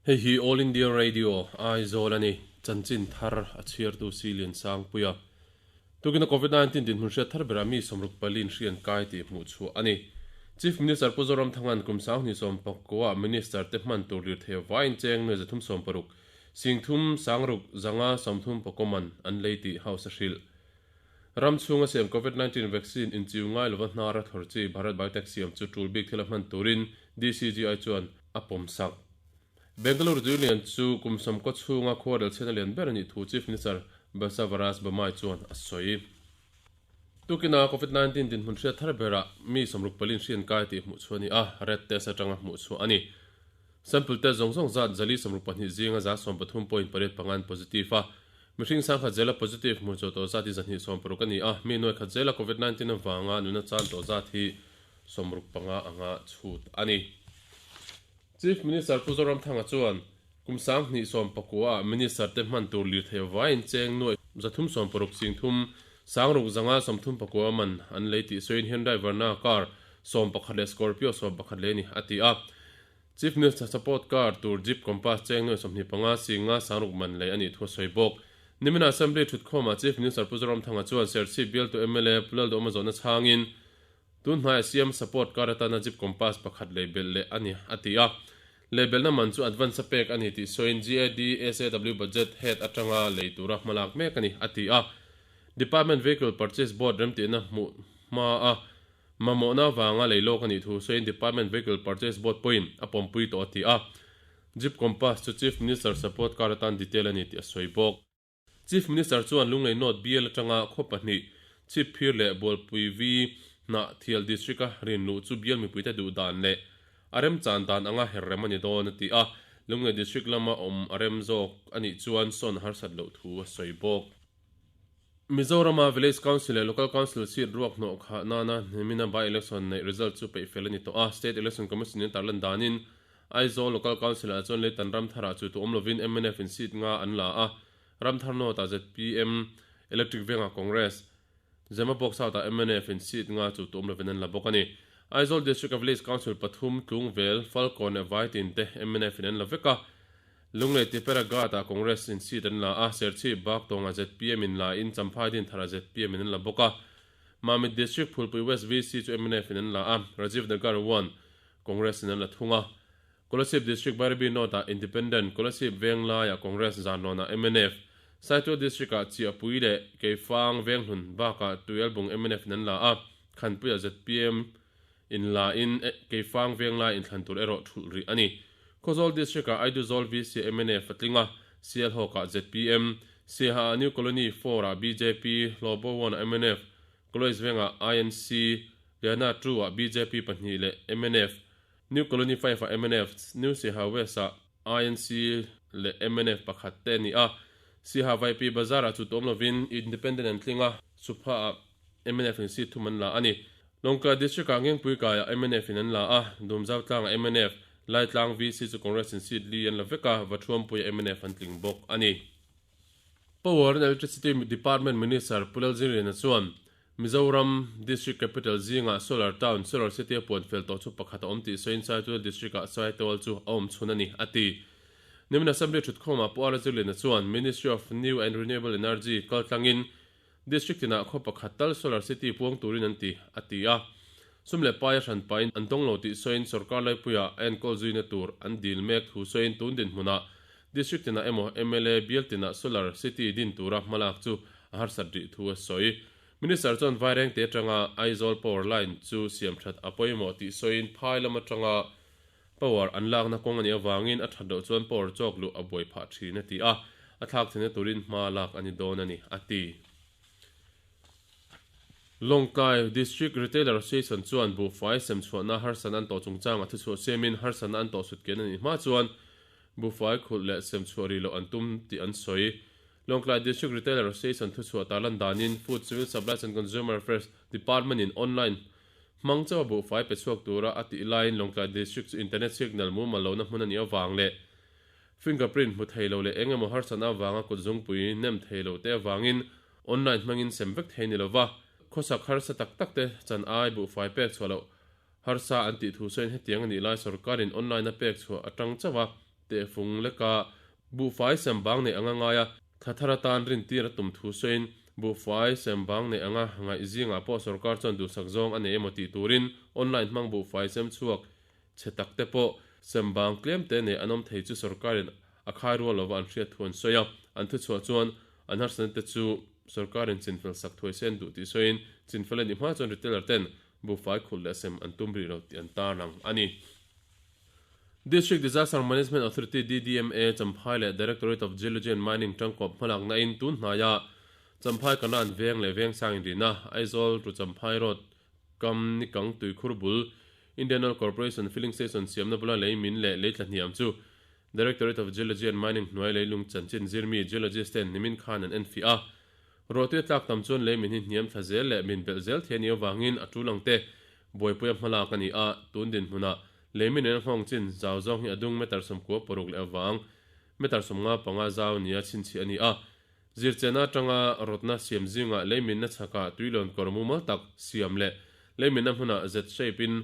Hei hi All India Radio, Aizawl a ni. Chanchin thar a chhiartu Si Liansangpuia. Tukina Covid 19 dinhmun hriat thar berah mi 64 in hri an kai tih hmuh chhuah a ni. Chief Minister Pu Zoramthanga'n kum 2019 ah Minister te hman tur lirthei vaiin cheng nuai 360, 30 sangruk 500 30 man an lei tih House a hrilh. Ram chhunga siam Covid 19 vaccine inchiu ngai lova hnara thlawr chi Bharat Biotech siam chu tul bik thila hman turin DCGI chuan a pawm sak. Bengaluru Tuilian chu kum sawmkaw chhunga khuarel chhiatna lian ber a nih thu Chief Minister Basavaraj Bommai chuan a sawi. Tukina Covid 19 dinhmun hriat thar berah mi 64 in hri an kai tih hmuh chhuah a ni a, red test atanga hmuh chhuah a ni. Sample test zawng zawng zat 462 zinga 13.85 an positive a, mihring sangkhat zela positive hmuh chhuah tawh zat hi 260 a ni a, mi nuai khat zela Covid 19 avanga nuna chan tawh zat hi 65 anga chhut a ni. Chief Minister Pu Zoramthanga chuan kum 2019 ah Minister te hman tur lirthei vaiin cheng nuai 360 singthum sangruk 539 man an lei tih sawiin Hyundai Verna car 11 leh Scorpio 11 lei a ni a ti a. Chief Minister support car tur Jeep Compass cheng nuai 25 singa sangruk man lei a nih thu a sawi bawk. Nimina Assembly thutkhawmah Chief Minister Pu Zoramthanga chuan Serchhip bialtu mla Pu Lalduhawma zawhna chhangin Tun hmaiah siam support car atana Jeep Compass pakhat lei belh leh a ni, a ti a. Lei belhna man chu advance a pek a ni tih sawiin GAD SAW budget head atanga lei tura hmalak mek a ni, a ti a. Department Vehicle Purchase Board remtihna hmuh hma a mamawhna avanga lei lawk a nih thu sawiin Department Vehicle Purchase Board pawhin a pawmpui tawh a ti a. Jeep Compass chu Chief Minister support car atan detail a ni tih a sawi bawk. Chief Minister chuan Lunglei North bial atanga khaw pahnih, Chhipphir leh Bualpui V hnah Thial District-a rinluh chu bial mipuite duh dan leh a remchan dan anga her rem a ni dawn a ti a, Lunglei District lama awm a rem zawk a nih chuan sawn harsat loh thu a sawi bawk. Mizorama Village Council leh Local Council seat ruak hnawh khah nana hnimina by-election neih result chu peih fel a ni tawh a, State Election Commission-in tarlan danin Aizawl Local Council ah chuan Leitan Ramthar ah chu tu awm lovin mnf in seat nga an la a, Ramthar North ah zpm, Electric Veng ah Congress, Zemabawk South ah mnf in seat nga chu tu awm lovin an la bawk a ni. Aizawl District a Village Council pathum, Tlungvel, Falkawn leh Vaitin te mnf in an la vek a, Lunglei Tipera Ghat ah Congress in seat an la a, Serchhip Baktawng ah zpm in la in Champhai Dinthar ah zpm in an la bawk a. Mamit District Phulpui West VC chu mnf in an la a, Rajiv Nagar 1, Congress in an la thung a. Kolasib District Bairabi North ah Independent, Kolasib Venglai ah Congress Zanlawn ah mnf, Saitual District ah Chiahpui leh Keifang Venghlun bakah Tuialbung mnf in an la a, Khanpui ah zpm in la in Keifang Venglai inthlan tur erawh thulh rih a ni. Khawzawl District ah Aiduzawl VC ah mnf a tling a, Sialhawk ah zpm, Siaha ah New Colony 4 ah bjp, Hlawhbaw 1 ah mnf, College vengah INC, Liana 2 ah bjp pahnih leh mnf, New Colony 5 ah mnf, New Siaha West ah INC leh mnf pakhat te a ni a. Siaha Vaipi Bazar ah chu tuam lovin Independent an tling a, Supha ah mnf in seat thum an la a ni. Lawngtlai District ah Ngengpui kai ah mnf in an la a, Dumzau tlang ah mnf, Laitlang VC chu Congress in seat li an la vek a, Vathuampui ah mnf an tling bawk a ni. Power and Electricity Department Minister Pu Lalzingliana chuan Mizoram District Capital zingah Solar Town, Solar City a puan fel tawh chu pakhat a awm tih sawiin Saitual District-ah Saitual chu a awm chhun a ni, a ti. Nimin Assembly thutkhawmah Pu Lalzingliana chuan Ministry of New and Renewable Energy kaltlangin District tinah khaw pakhat tal Solar City puang turin an ti, a ti a. Sum leh paia hran pahin an dawng lo tih sawiin sorkar laipuia a enkawl zuina tur an dil mek thu sawiin tun dinhmunah District tinah emaw mla bial tinah Solar City din tura hmalak chu a harsat rih thu a sawi. Minister chuan Vairengte atanga Aizawl Power Line chu siam that a pawimawh tih sawiin phai lam atanga power an lakna kawng a nih avangin a that loh chuan power chawk luh a buai phah thin a ti a, a thlak theihna turin hma lak a ni dawn a ni, a ti. Lawngtlai District Retailer Association chuan buhfai semchhuahna harsatna an tawh chungchangah thuchhuah siamin harsatna an tawh sut kian a nih hma chuan buhfai khulh leh semchhuah rih loh an tum tih an sawi. Lawngtlai District Retailer Association thuchhuah tarlan danin Food, Civil Supplies and Consumer Affairs Department-in online hmang chauha buhfai pe chhuak tura a tih laiin Lawngtlai District chu internet signal mumal lohna hmun a nih avang leh fingerprint hmu thei lo leh eng emaw harsatna avanga kutzungpui nem thei lo te avangin online hmangin sem vek thei ni lova khawsak harsa tak tak te chan ai buhfai pek chhuah loh harsa an tih thu sawiin hetiang a nih lai sorkarin online a pek chhuah atang chauha. Tehfung leka buhfai sem bang nei anga ngaia thla thar atan rintir a tum thu sawiin buhfai sem bang nei anga ngaih zingah pawh sorkar chuan duhsak zawng a nei emaw tih turin online hmang buhfai sem chhuak chhe tak te pawh sem bang tlem te nei an awm thei chu sorkarin a khai rual lova an hriat thu an sawi a. An thuchhuah chuan an harsatna te chu sorkarin chinfel sak thuai se an duh tih sawiin chinfel a nih hma chuan retailer ten buhfai khulh leh sem an tum rih lo tih an tarlang a ni. District Disaster Management Authority, DDMA, Champhai leh Directorate of Geology and Mining tangkawp hmalakna in tun hnaia Champhai Kanan veng leh Vengsang inrihna, Aizawl to Champhai Road kam Nikang tuikhur bul Indian Oil Corporation Filling Station siamna bula lei min leh lei tla hniam chu Directorate of Geology and Mining hnuai leilung chanchin zirmi geologist ten nimin khan an enfiah a. Ruahtui a tlak tam chuan lei min hi hniam thla zel leh min belh zel thei a nih avangin a tul ang te buaipuia hmalak a ni a, tun dinhmunah lei min en nghawng chin zau zawng hi a dung meter 96 leh avang meter 55 zau nia chhinchhiah a ni a. Zirchena atanga rawtna siam zingah lei minna chhakah tuilawn kawr mumal tak siam leh lei minna hmunah Z-shape in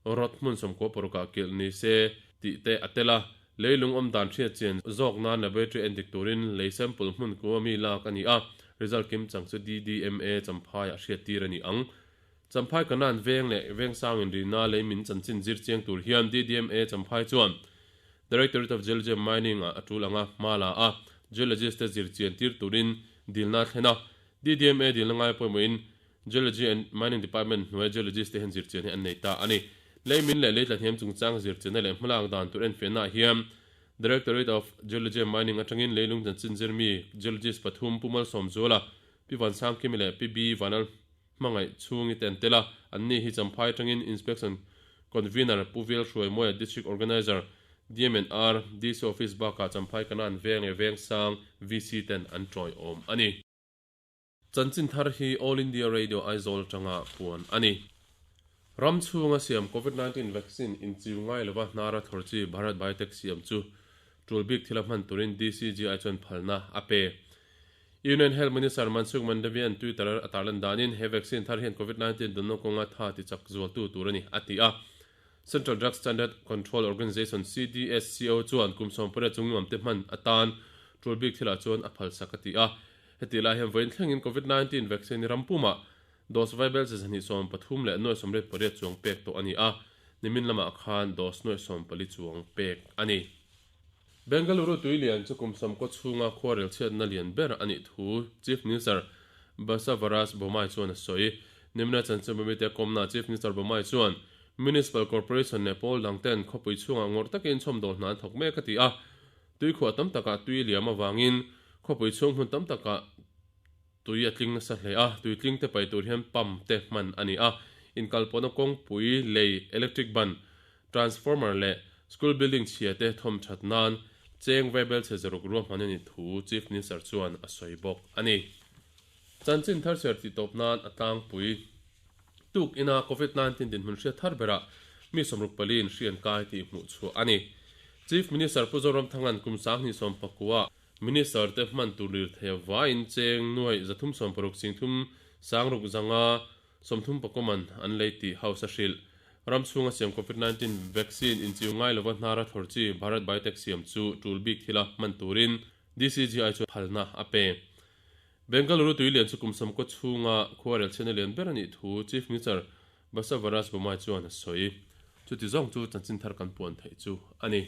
rawt hmun 96 ah kilh ni se tih te a tel a. Leilung awm dan hriat chian zawk nan laboratory en dik turin lei sample hmun kum a mi lak a ni a, result kim chang chu DDMA Champhai ah hriat tir a ni ang. Champhai Kanan veng leh Vengsang inrina lei min chanchin zir chiang tur hian DDMA Champhai chuan Directorate of Geology and Mining ah a tul anga hma la a, geologist te zir chian tir turin dilna a thlen a. DDMA dilna ngai pawimawhin Geology and Mining Department hnuaia geologist te hian zirchian hi an nei ta a ni. Lei min leh lei tlahniam chungchang zirchianna leh hmalak dan tur enfiahnaah hian Directorate of Geology and Mining atangin leilung chanchin zirmi geologist pathum Pu Malsawmzuala, Pi Vansangkimi leh Pi B Vanal Hmangaih chhungi te an tel a, anni hi Champhai atangin Inspection Convener Pu Vil Hruaimawia District Organiser DMNR, DC Office bakah Champhai Kanan Veng leh Vengsang VC ten an tawiawm a ni. Chanchin thar hi All India Radio Aizawl atanga puan a ni. Ram chhunga siam Covid 19 vaccine inchiu ngai lova hnara thawr chi Bharat Biotech siam chu tul bik thila hman turin DCGI chuan phalna a pe. Union Health Minister Mansukh Mandavian Twitter a tarlan danin he vaccine thar hian Covid 19 dunna kawnga tha tichak zualtu tur a ni, a ti a. Central Drug Standard Control Organisation, CDSCO, chuan kum 18 chung nuamte hman atan tul bik thilah chuan a phalsak a ti a. Heti lai hian vawiin thlengin Covid 19 vaccine hi ram pumah dose vaibel chi 213 leh nuai 88 chuang pek tawh a ni a, nimin lamah khan dose nuai 14 chuang pek a ni. Bengaluru tui lian chu kum sawmkaw chhunga khuarel chhiatna lian ber a nih thu Chief Minister Basavaraj Bommai chuan a sawi. Nimina chanchinbu mite kawmnaah Chief Minister Bommai chuan Municipal Corporation leh pawl dang ten khawpui chhungah ngawrh takin chhawmdawl hna an thawk mek a ti a. Tuikhuah tam takah tui liam avangin khawpui chhung hmun tam takah tui a tling nasa hle a, tui tling te pai tur hian pump te hman a ni a. Inkalpawhna kawngpui, lei, electric ban, transformer leh school building chhia te thawm that nan cheng vaibel chhe zaruk ruahman a ni thu Chief Minister chuan a sawi bawk a ni. Chanchin thar chhiar tih tawp nan a tlangpui tuk ina Covid 19 dinhmun hriat thar berah mi 64 in hri an kai tih hmuh chhuah a ni. Chief Minister Pu Zoramthanga'n kum 2019 Minister te hman tur lirthei avaiin cheng nuai 360 singthum sangruk zanga 30 pakuman an lei tih House a hrilh. Ram chhunga siam Covid 19 vaccine inchiu ngai lova hnara thawr chi Bharat Biotech siam chu tul bik thila hman turin DCGI chuan phalna a pe. Bengaluru tui lian chu kum sawmkaw chhunga khuarel chhiatna lian ber a nih thu Chief Minister Basavaraj Bommai chuan a sawi. Chuti zawng chu chanchin thar kan puan theih chu a ni.